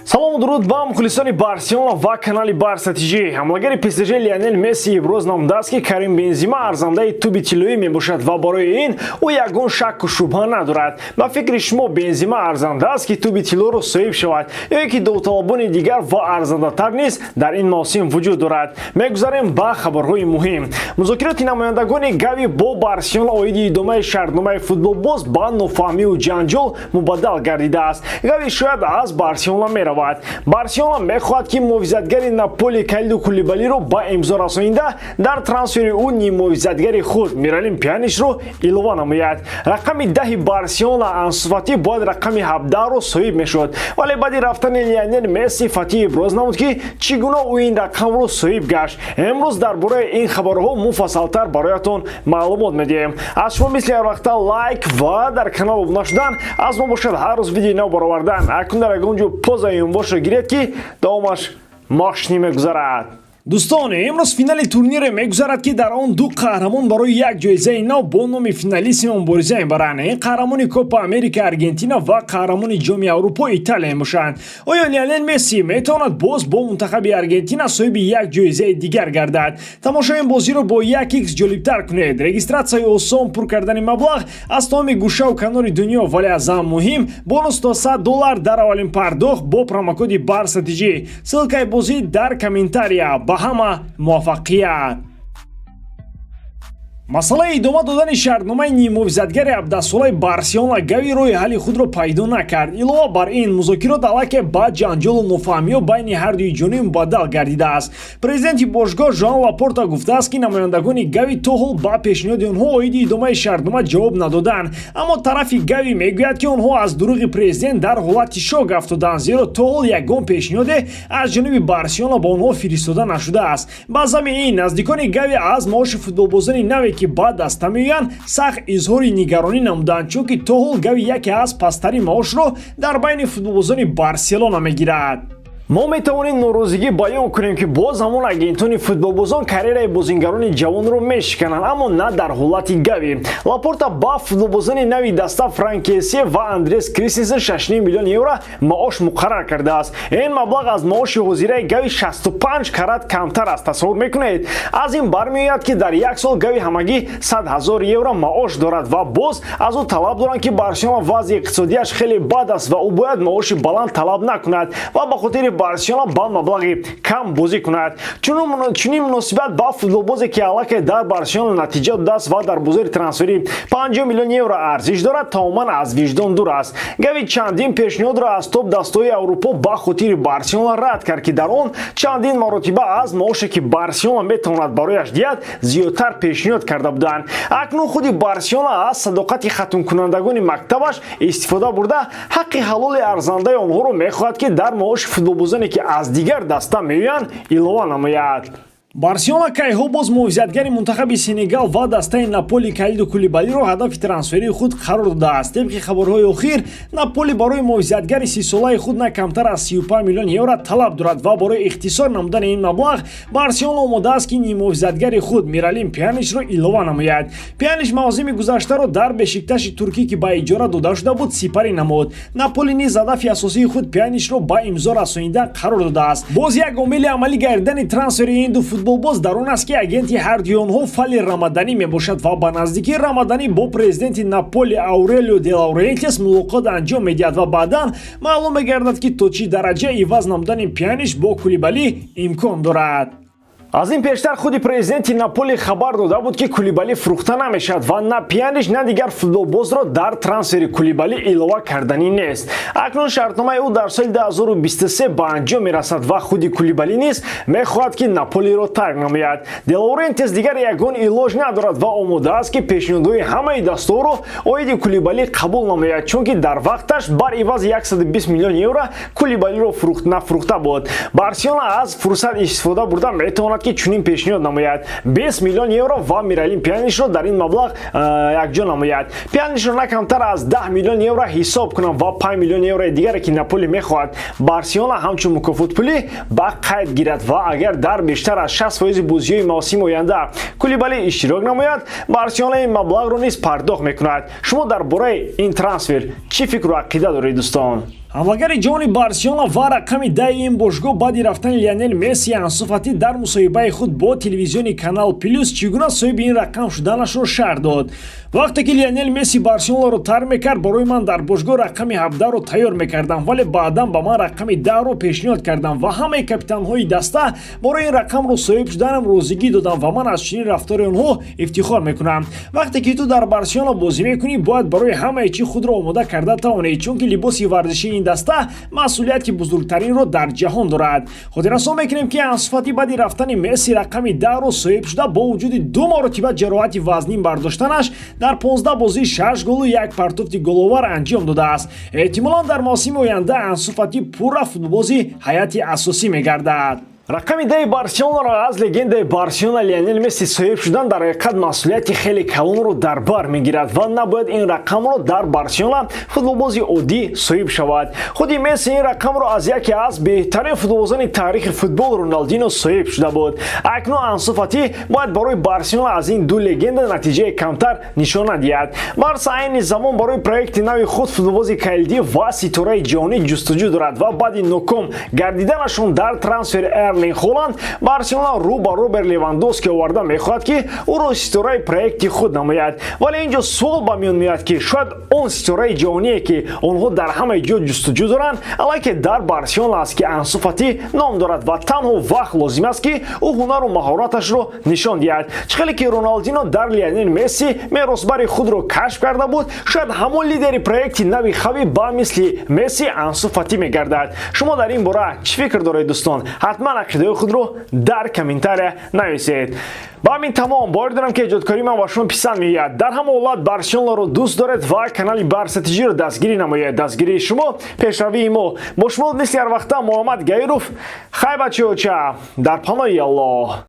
Салому дуруд ба мухлисони Барселона ва канали Барса ТЖ. Ҳамлагари ПСЖ Лионел Месси иброз намудааст, ки Карим Бензима арзандаи тӯби тиллоӣ мебошад ва барои ин ӯ ягон шакку шубҳа надорад. Ба фикри шумо, Бензима арзанда аст, ки тӯби тиллоро соҳиб шавад, ё ки довталабони дигар ва арзандатар низ дар ин мавсим вуҷуд дорад? Мегузарем ба хабарҳои муҳим. Музокироти намояндагони Гави бо Барселона оиди идомаи шартномаи футболбоз ба нофаҳмиву ҷанҷол мубаддал гардидааст. Гави шояд аз Барселона меравад. Барселона мехоҳад, ки муҳофизатгари Наполи Калиду Кулибалиро ба имзо расонида, дар трансфери ӯ ниммуҳофизатгари худ Миралим Пианишро илова намояд. Рақами 10-и Барселона Ансу Фати бояд рақами 17-ро соҳиб мешуд, вале баъди рафтани Лионел Месси Фати иброз намуд, ки чӣ гуна ӯ ин рақамро соҳиб гашт. Имрӯз дар бораи ин хабарҳо муфассалтар бароятон маълумот медиҳем. Аз шумо мисли ҳарвақта лайк ва дар канал обуна шудан. Аз мо бошад ҳар рӯз видеои нав баровардан. Акнун дар ягон ҷо пауза бошо гиред, ки давомаш мошинӣ мегузарад. Дӯстон, имрӯз финали турнире мегузарад, ки дар он ду қаҳрамон барои як ҷоизаи нав бо номи Финалиссимо мубориза мебаранд. Ин қаҳрамони Копа Америка Аргентина ва қаҳрамони Ҷоми Аврупо Италия мебошанд. Оё Лионел Месси метавонад боз бо мунтахаби Аргентина соҳиби як ҷоизаи дигар гардад? Тамошои ин бозиро бо як икс ҷолибтар кунед. Регистратсияи осон, пур кардани маблағ аз тамоми гӯшаву канори дунё, вале аз ҳама муҳим, бонус то 100 доллар дар аввалин пардохт бо промокоди Барса ТЖ. Ссылкаи бозӣ дар комментария. Ба ҳама муваффақият! Масъалаи идома додани шартномаи ниммуҳофизатгари 17-солаи Барселона Гави роҳи ҳалли худро пайдо накард. Илова бар ин, музокирот аллакай ба ҷанҷолу нофаҳмиҳо байни ҳардуи ҷониб мубаддал гардидааст. Президенти бошгоҳ Жоан Лапорта гуфтааст, ки намояндагони Гави то ҳол ба пешниҳоди онҳо оиди идомаи шартнома ҷавоб надоданд. Аммо тарафи Гави мегӯяд, ки онҳо аз дурӯғи президент дар ҳолати шок афтоданд, зеро то ҳол ягон пешниҳоде аз ҷониби Барселона ба онҳо фиристода нашудааст. Ба зами ин, наздикони Гави аз маоши футболбозони наве, ки ба даста меоянд, сахт изҳори нигаронӣ намуданд, чунки то ҳол Гави яке аз пасттарин маошро дар байни футболбозони Барселона мегирад. Мо метавонем норозигӣ баён кунем, ки боз ҳамон агентони футболбозон карьераи бозингарони ҷавонро мешикананд, аммо на дар ҳолати Гави. Лапорта ба футболбозони нави даста Франк Кессе ва Андрес Кристенсен 6 миллион евро маош муқаррар кардааст. Ин маблағ аз маоши ҳозираи Гави 65 карат камтар аст. Тасаввур мекунед? Аз ин бармеояд, ки дар як сол Гави ҳамагӣ 100 ҳазор евро маош дорад ва боз аз ӯ талаб доранд, ки Барселона вазъи иқтисодиаш хеле бад аст ва ӯ бояд маоши баланд талаб накунад ва ба хотири Барселона ба маблағи кам бозӣ кунад. Чунин муносибат ба футболбозе, ки аллакай дар Барселона натиҷа додааст ва дар бозори трансферӣ 50 миллион евро арзиш дорад, тамоман аз виҷдон дур аст. Гави чандин пешниҳодро аз топ дастаҳои Аврупо ба хотири Барселона рад кард, ки дар он чандин маротиба аз маоше, ки Барселона метавонад барояш диҳад, зиёдтар пешниҳод карда буданд. Акнун худи Барселона аз садоқати хатмкунандагони мактабаш истифода бурда, ҳаққи ҳалоли арзандаи онҳоро мехоҳад, ки дар маоши футболбозоне, ки аз дигар даста меоянд, илова намояд. Барселона кайҳо боз муҳофизатгари мунтахаби Сенегал ва дастаи Наполи Калиду Кулибалиро ҳадафи трансферии худ қарор додааст. Тибқи хабарҳои охир, Наполи барои муҳофизатгари 30-солаи худ на камтар аз 35 миллион евро талаб дорад ва барои ихтисор намудани ин маблағ Барселона омода аст, ки ниммуҳофизатгари худ Миралим Пианишро илова намояд. Пианиш мавсими гузаштаро дар Бешикташи туркӣ, ки ба иҷора дода шуда буд, сипарӣ намуд. Наполи низ ҳадафи асосии худ Пианишро ба имзо расонидан қарор додааст. Боз як омили амалӣ гардидани трансфери ин ду футболбоз дар он аст, ки агенти ҳардуи онҳо Фали Рамаданӣ мебошад ва ба наздикӣ Рамаданӣ бо президенти Наполи Аурелио де Лаурентис мулоқот анҷом медиҳад ва баъдан маълум мегардад, ки то чӣ дараҷа иваз намудани Пианиш бо Кулибалӣ имкон дорад. Аз ин пештар худи президенти Наполи хабар дода буд, ки Кулибалӣ фурӯхта намешавад ва на Пианиш, на дигар футболбозро дар трансфери Кулибалӣ илова карданӣ нест. Акнун шартномаи ӯ дар соли 2023 ба анҷом мерасад ва худи Кулибалӣ низ мехоҳад, ки Наполиро тарк намояд. Делаурентис дигар ягон илоҷ надорад ва омода аст, ки пешниҳодҳои ҳамаи дастаҳоро оиди Кулибалӣ қабул намояд, чунки дар вақташ бар ивази 120 миллион евро Кулибалиро нафурӯхта буд. Барселона аз фурсат истифода бурда метавонад, ки чунин пешниҳод намояд: 20 миллион евро ва Миралим Пианишро дар ин маблағ якҷо намояд. Пианишро на камтар аз 10 миллион евро ҳисоб кунам ва 5 миллион еврои дигаре, ки Наполи мехоҳад, Барселона ҳамчун мукофотпулӣ ба қайд гирад. Ва агар дар бештар аз 60 фоизи бозиҳои мавсими оянда Кулибалӣ иштирок намояд, Барселона ин маблағро низ пардохт мекунад. Шумо дар бораи ин трансфер чӣ фикру ақида доред, дӯстон? Ҳамлагари ҷавони Барселона ва рақами 10-и ин бошгоҳ баъди рафтани Лионел Месси, Ансу Фати, дар мусоҳибаи худ бо телевизиони Канал Плюс чӣ гуна соҳиби ин рақам шуданашро шарҳ дод. «Вақте ки Лионел Месси Барселонаро тарк мекард, барои ман дар бошгоҳ рақами 17-ро тайёр мекардам, вале баъдан ба ман рақами 10-ро пешниҳод кардам ва ҳамаи капитанҳои даста барои ин рақамро соҳиб шуданам розигӣ додам ва ман аз чунин рафтори онҳо ифтихор мекунам. Вақте ки ту дар Барселона бозӣ мекунӣ, бояд барои ҳамаи чӣ худро омода карда тавонӣ, чунки либоси варзишии ин даста масъулияти бузургтаринро дар ҷаҳон дорад». Хотиррасон мекунем, ки Ансу Фати баъди рафтани Месси рақами 10-ро соҳиб шуда, бо вуҷуди ду маротиба ҷароҳати вазнин бардоштанаш, дар 15 бозӣ шаш голу як партофти головар анҷом додааст. Эҳтимолан, дар мавсими оянда Ансу Фати пурра футболбози ҳайати асосӣ мегардад. Рақами 10-и Барселонаро аз легендаи Барселона Лионел Месси соҳиб шудан дар ҳақиқат масъулияти хеле калонро дар бар мегирад ва набояд ин рақамро дар Барселона футболбози оддӣ соҳиб шавад. Худи Месси ин рақамро аз яке аз беҳтарин футболбозони таърихи футбол, Роналдино, соҳиб шуда буд. Акнун Ансу Фати бояд барои Барселона аз ин ду легенда натиҷаи камтар нишон надиҳад. Барса айни замон барои проекти нави худ футболбози калидӣ ва ситораи ҷаҳонӣ ҷустуҷӯ дорад ва баъди ноком гардиданашон дар трансфери Эрлинг Холанд, Барселона рӯ ба Роберт Левандовски оварда мехоҳад, ки ӯро ситораи проекти худ намояд. Вале ин ҷо суол ба миён меояд, ки шояд он ситораи ҷаҳоние, ки онҳо дар ҳамаи ҷо ҷустуҷӯ доранд, аллакай дар Барселона аст, ки Ансу Фати ном дорад ва танҳо вақт лозим аст, ки ӯ ҳунару маҳораташро нишон диҳад. Чӣ хеле ки Роналдино дар Лионел Месси меросбари худро кашф карда буд, шояд ҳамон лидери проекти нави Хави ба мисли Месси Ансу Фати мегардад. Шумо дар ин бора чӣ фикр доред, дӯстон? Ҳатман ақидаҳои худро дар комментария нависед. Ба ҳамин тамом. Бовар дорам, ки эҷодкории ман ба шумо писанд меояд. Дар ҳама ҳолат Барселонаро дӯст доред ва канали Барса ТЖ-ро дастгирӣ намоед. Дастгирии шумо пешравии мо. Бо шумо мисли ҳар вақта Муҳаммад Гаиров. Хай, бачаоча, дар паноҳи Аллоҳ.